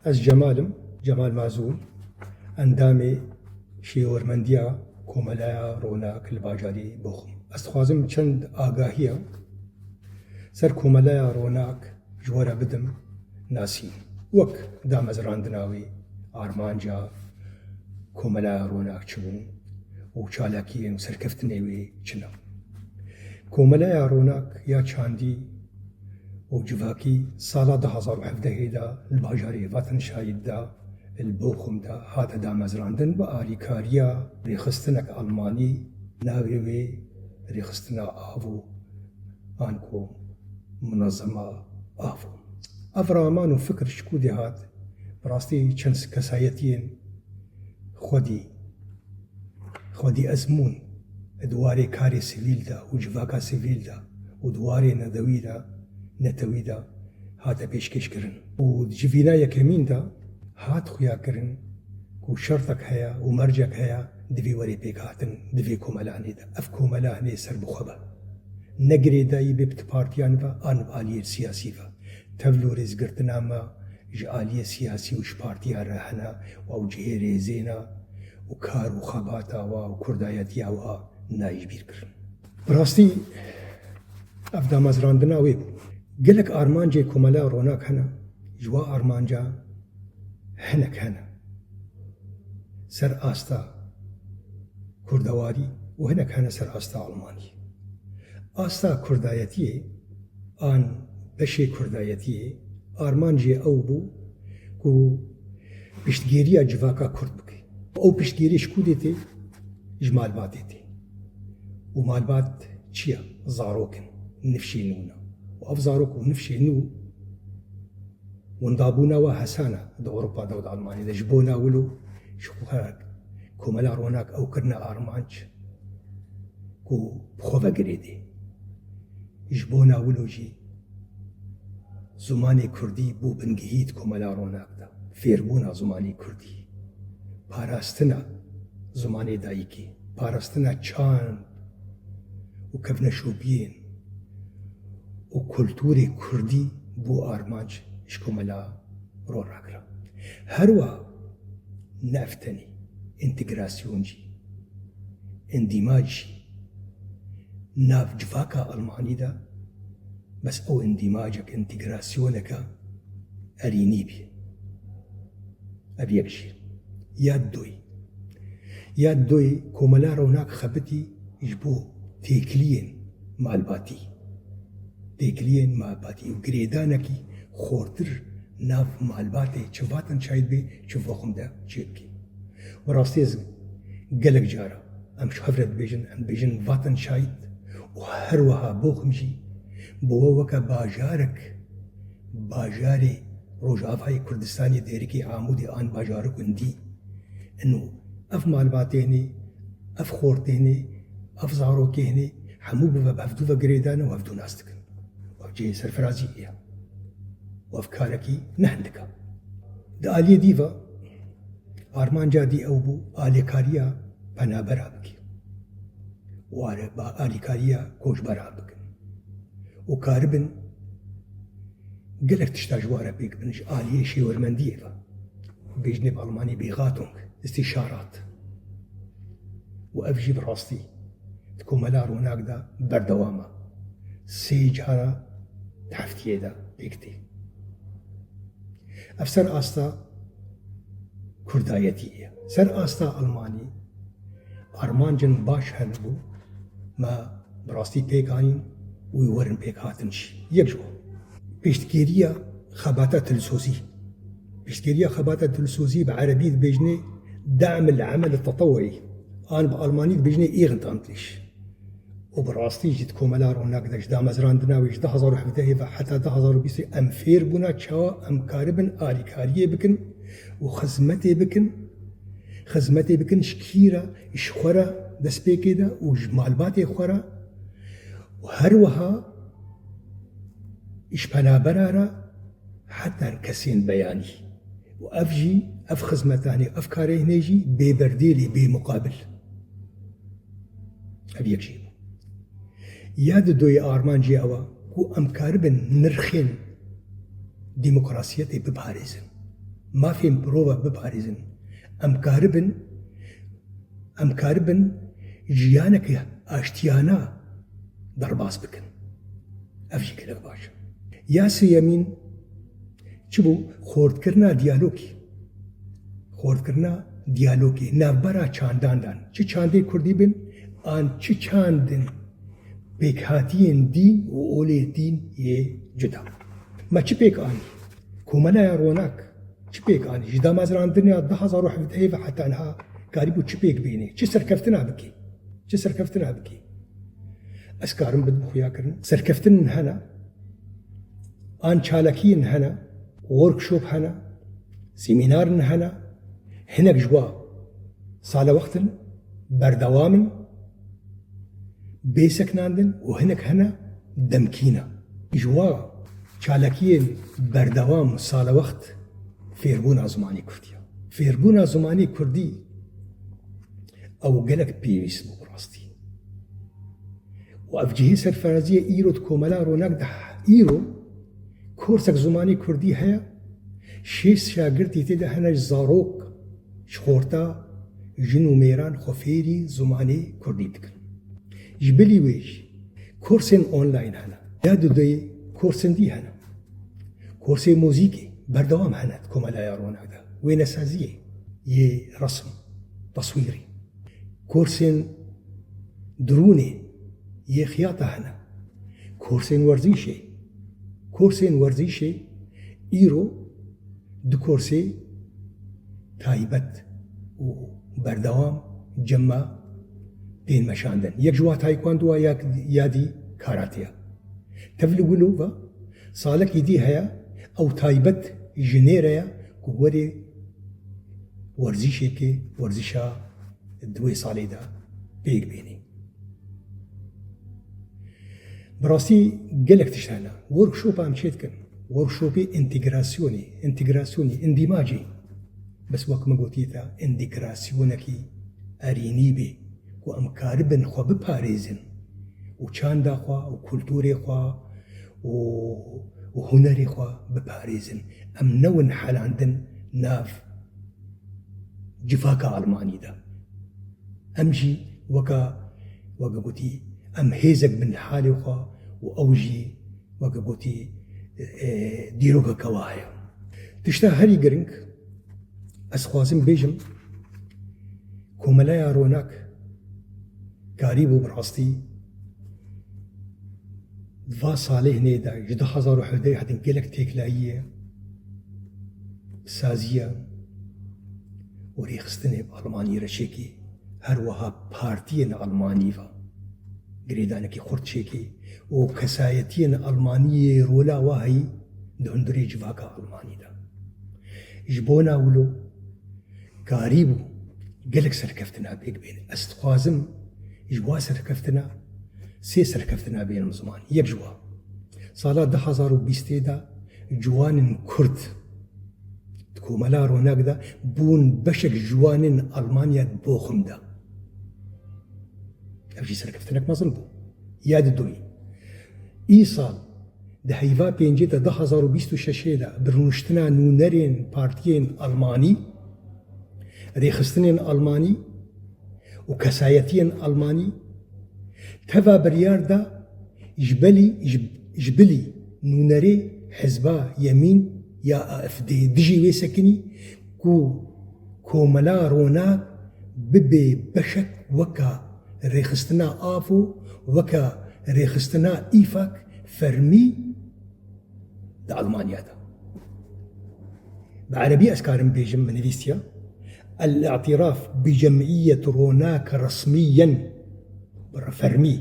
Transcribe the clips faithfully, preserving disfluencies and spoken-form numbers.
Ez Cemal im, Cemal Mazûm, endamê Şêwermendiya Komeleya Ronak li bajarê Boxim. Ez dixwazim çend agahiya ser Komeleya Ronak ji we re bidim nasîn. Wek damezrandina wê, armanca Komeleya Ronak çi bû û çalakiyên û serkeftinê wê çi ne? Komeleya Ronak ya çandî û civakî sala du hazar û hevdehê de li bajarê Wattenscheid de, li Bochum de hate damezrandin bi alîkariya rêxistinek Almanî, navê wê Rêxistina Avo an ku Munezema Avo. Ev raman û fikir ji ku dê hat, bi rastî çend kesayetiyên xwedî xwedî ezmûn di warê karê sivîl de û civaka sivîl de û di warê nedewî de, netewî de hate pêşkêşkirin. Û di civîna yekemîn de hat xuyakirin ku şertek heye û mercek heye, divê were pêkhatin di vê komelanê de. Ev komela hinê ser bi xwe be. Ne girêdayî bê bi partiyan ve an bi aliyê siyasî ve. Tevl û rêzgirtina me ji aliyê siyasî û ji partiya re hene û ew cihê rêzê ne û kar û xebata wa û kurdayetiya wa nayê ji bîr kirin. Bi rastî ev damezrandina wê bû. Gelek armancê Komela Ronak hene, ji wa armanca hinek hene ser asta kurdewarî û hinek hene ser asta almanî. Asta kurdayetiyê an beşê kurdayetiyê armancê ew bû ku piştgiriya civaka kurd bike. Ew piştgirî ji ku dê tê? Ji malbatê tê. Û malbat çi ye? Zarok in, nifşê nû ne. Û ev zarok û nifşê nû windabûna we hesane di Ewropa de û di Almanyê de. Ji bona wilo ji xwe Komela Ronak ew kirine armanc ku bi xwe ve girêdê. Ji bona wilo jî zimanê kurdî bû bingehî di Komela Ronak de. Fêrbûna zimanê kurdî, parastina zimanê dayikê, parastina çand û kevneşopiyên û kulturê kurdî bû armanc ji Komela Ronak re. Her wiha ne ev tenê, întegrasyon jî, îndîmac jî nav civaka Almanî de, bes ew îndîmacek, întegrasyoneke erînî bî. Ev yek jî. Ya doyê. Ya doyê Komela Ronak xebitî ji bo têkiliyên malbatî. Têkiliyên malbatî û girêdanekî xortir nav malbatê çi Wattenscheid bê, çi Bochum de çêbikê. Bi rastî ez gelek cara em ji hev re dibêjin, em dibêjin Wattenscheid û her wiha Bochum jî bi we weke bajarek, bajarê Rojavayê Kurdistanê, Dêrikê, Amûdê an bajarok in dî. Ino ev malbatê hinê, ev xortê hinê, ev zarokê hinê, hemû bi ve, bi hevdû ve girêdan û hevdû nas dikin. Ev cihê serfiraziyê ye. Û ev karekî ne hindik e. Di aliyê dî ve armanca dî ew bû alîkariya penabera bike. Û are-, ba-, alîkariya koçbera bikin. Û karibin gelek tişta ji wa re pêk bin, ji aliyê şêwermendiyê ve. Bêjinê bi almanî Beratung, îstîşarat. Û ev jî bi rastî di Komela Ronak de berdewam e. Sê cara di heftiyê de pêk tê. Ev ser asta kurdayetî ye. Ser asta almanî armancên baş hebû, me bi rastî pêk anîn û werin pêk hatin jî. Yek ji wan, piştgiriya xebata dilsozî. Piştgiriya xebata dilsozî bi erebî dibêjinê دعم العمل التطوعي. An bi almanî dibêjinê Ehrenamtlich. Û bi rastî jî di Komela Ronak de ji damezrandina wê ji du hazar û hevdehê ve heta du hazar û bîstê em fêr bûna çawa em karibin alîkariyê bikin û xizmetê bikin, xizmetê bikin ji kî re, ji xwe re destpêkê de û ji malbatê xwe re û her wiha ji penabera re heta kesên beyanî. Û ev jî, ev xizmetanê, ev karê hinê jî bê berdêlê, bê muqabil. Ev yek jî bû. Ya di doyê armancê ew e ku em karibin nirxên demokrasiyetê biparêzin. Mafên mirova biparêzin. Em karibin, em karibin jiyaneke aştiyana derbas bikin. Ev jî gelek baş e. Ya sêyemîn çi bû? Xortkirina diyalogê. Xortkirina diyalogê navbera çandan dan. Çi çandê kurdî bin, an çi çandin pêkhatiyên dîn û olê dîn yê cuda. Me çi pêk anî? Komeleya Ronak çi pêk anî? Ji damezrandina du hazar û hevdehê ve heta niha karîbû çi pêk bînî? Çi serkeftina bikî? Çi serkeftina bikî? Ez karim bidim xuya kirin. Serkeftin hene, an çalakiyên hene, workshop hene, semînarin hene, hinek ji wa salewextin, berdewam in, bê sekinandin û hinek hene demkî ne. Ji wa çalakiyên berdewam salewext fêrbûna zimanê kurdî ye. Fêrbûna zimanê kurdî ew gelek pêwîst bû bi rastî. Û ev cihê serfiraziyê îro di Komela Ronak de îro korsek zimanê kurdî heye, şêst şagirtî tê de hene ji zarok, ji xorta, jin û mêran xwe fêrî zimanê kurdî dikin. Ji bilî wê jî korsên online hene. Ya dudeyê korsên dî hene. Korsê muzîkê berdewam hene di Komelaya Ronak de. Wênesaziyê yê resim, teswîrî. Korsên dirûnê yê xiyata hene. Korsên werzîşê. Korsên werzîşê îro du korsê taybet û berdewam cema tên meşandin. Yek ji wa taekwondo ya, ya dî karate ye. Tevli wilo ve salekî dî heye, ew taybet ji nêre ye ku werê werzîşekê, werzîşa di wê salê de pêk bînî. Bi rastî gelek tişt hene. Workshopa em çê dikin. Workshopê întegrasyonê, întegrasyonê, îndîmacê. Bes wek min gotî te, întegrasyonekî erênî bê ku em karibin xwe biparêzin û çanda xwe û kulturê xwe û, û hunerê xwe biparêzin. Em newin helandin nav civaka Almanî de. Em jî weka, weke gotî, em hêzek bin li halê xwe û ew jî, weke gotî, e, dîrokeke wa heye. Tişta herî giring, ez dixwazim bêjim, Komeleya Ronak karîbû bi rastî di va salê hinê de, ji du hazar û hevdeh hatin gelek têkilahiyê, saziya û rêxistinê bi Almanî re çêkî, her wiha partiyên Almanî ve girêdanekî xurt çêkî û kesayetiyên Almanî yê rola wa heyî di hundirê civaka Almanî de. Ji bona wilo karîbû gelek serkeftina pêk bêne. Ez dixwazim ji wa serkeftina sê serkeftina bênim ziman. Yek ji wa, sala du hazar û bîstê de ciwanên Kurd di Komela Ronak de bûn beşek ji ciwanên Almanya di Bochum de. Ev jî serkeftinek mezin bû. Ya di duyî, îsal di heyva pêncê de du hazar û bîst û şeşê de bi rûniştina nûnerên partiyên Almanî, rêxistinên Almanî û kesayetiyên Almanî teva biryar da ji belî, ji, ji bilî nûnerê hizba yemîn ya A F D dijî wê sekinî ku Komela Ronak bibe beşek weka rêxistina AFO, weka rêxistina îfak fermî di Almanya de. Bi erebî ez karim bêjim, min nivîstiye, El-i'tiraf bi cemiyet Ronak resmiyen, fermî,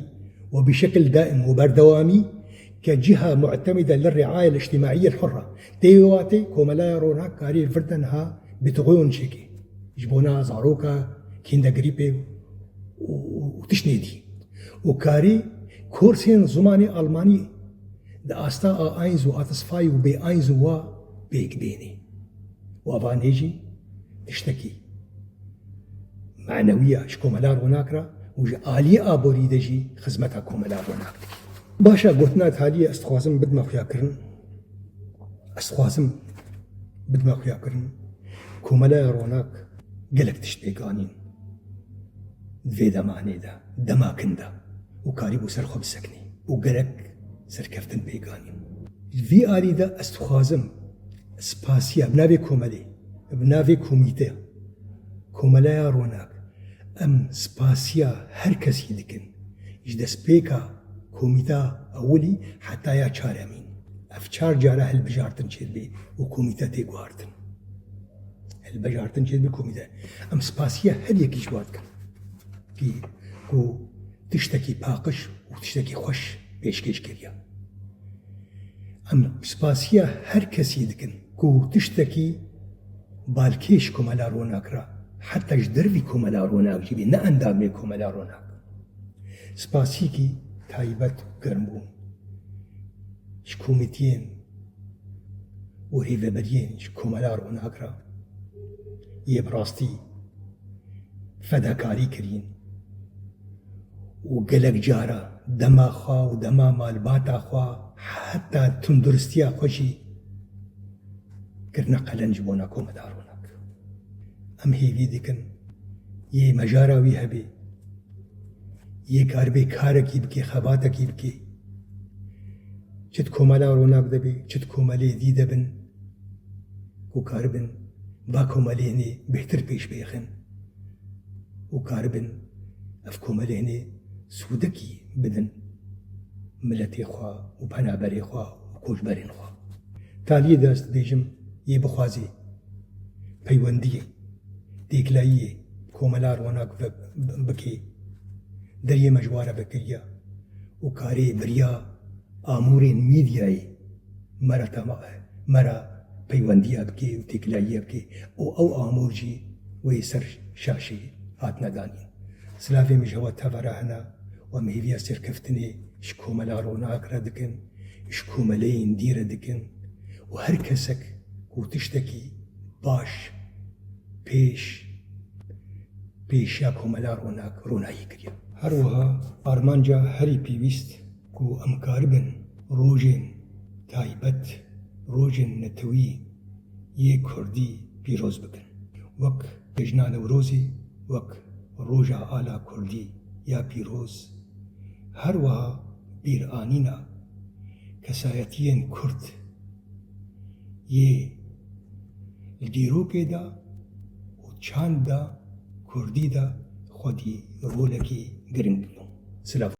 we bi şekil daim û berdewamî ke ciha mu'temide li riaya el-îctimaiyê el-hurra. Tê wê watê Komeleya Ronak karî vir de niha Betreuung çêkê ji bona zaroka, kîndergrîpê û, û, û tiştê dî. Û karî korsên zimanê Almanî di asta A eins û A zwei û B eins û wa pêk bênê. Û evanê jî tiştekî manewî ya ji Komela Ronak re û ji aliyê aborî de jî xizmeta Komela Ronak dike. Baş e, gotina taliyê ez dixwazim bidime xuyakirin. Ez dixwazim bidime xuyakirin. Komeleya Ronak gelek tişt pêk anîn di vê demanê de, dema kin de û karîbû ser xwe biseknî û gelek serkeftin pêk anîn. Ji vî alî de ez dixwazim spasiya bi navê komelê, bi navê komîte, Komeleya Ronak, em spasiya her kesî dikin. Ji destpêka komîta ewilî heta ya çaremîn. Ev çar cara hilbijartin çêdibe û komîte tê guhartin. Hilbijartin çêdibe komîte. Em spasiya her yekî ji wan dikin. Kî ku tiştekî paqij û tiştekî xweş pêşkêş kiriye. Em spasiya her kesî dikin ku tiştekî balkêş Komela Ronak re, heta ji dervî Komela Ronak jî bê, ne endamê Komela Ronak. Spasîkî taybet û germ bûn ji komîtiyên û rêveberiyên ji Komela Ronak re yê bi rastî fedakarî kirîn û gelek cara dema xwe û dema malbata xwe heta tunduristiya xwe jî kirine qelenc ji bona Komela Ronak. Em hêvî dikin yê mejara wî hebe, yê karibe karekî bike, xebatekî bike. Çi di Komela Ronak de be, çi di komelê dî de bin, ku karibin va komelê hinê bêhtir pêş bêxin û karibin ev komelê hinê sûdekî bidin miletê xwe û penaberê xwe û koçberên xwe. Taliyê de ez dibêjim yê bixwazê peywendiyê, têkilayiyê Komela Ronak ve bike, deriyê me ji wa re vekiriye û karê biriya amûrên mîdyayê me re tema-, me re peywendiya bike û têkilayiya bike û ew amûr jî wê ser şaşê hatine danîn. Silavê min ji hewa tevera hene û em hêviya serkeftinê ji Komela Ronak re dikin, ji komeleyên dî re dikin û her kesek ku tiştekî baş pêş pêşiya Komela Ronak ronahî kiriye. Her wiha armanca herî pêwîst ku em karibin rojên taybet, rojên netewî yê kurdî pîroz bikin. Wek Cejna Newrozê, wek Roja Ala Kurdî ya pîroz, her wiha bîranîna kesayetiyên kurd yê li dîrokê de û çand de kurdî de xwedî rolekî giring bû. Silav.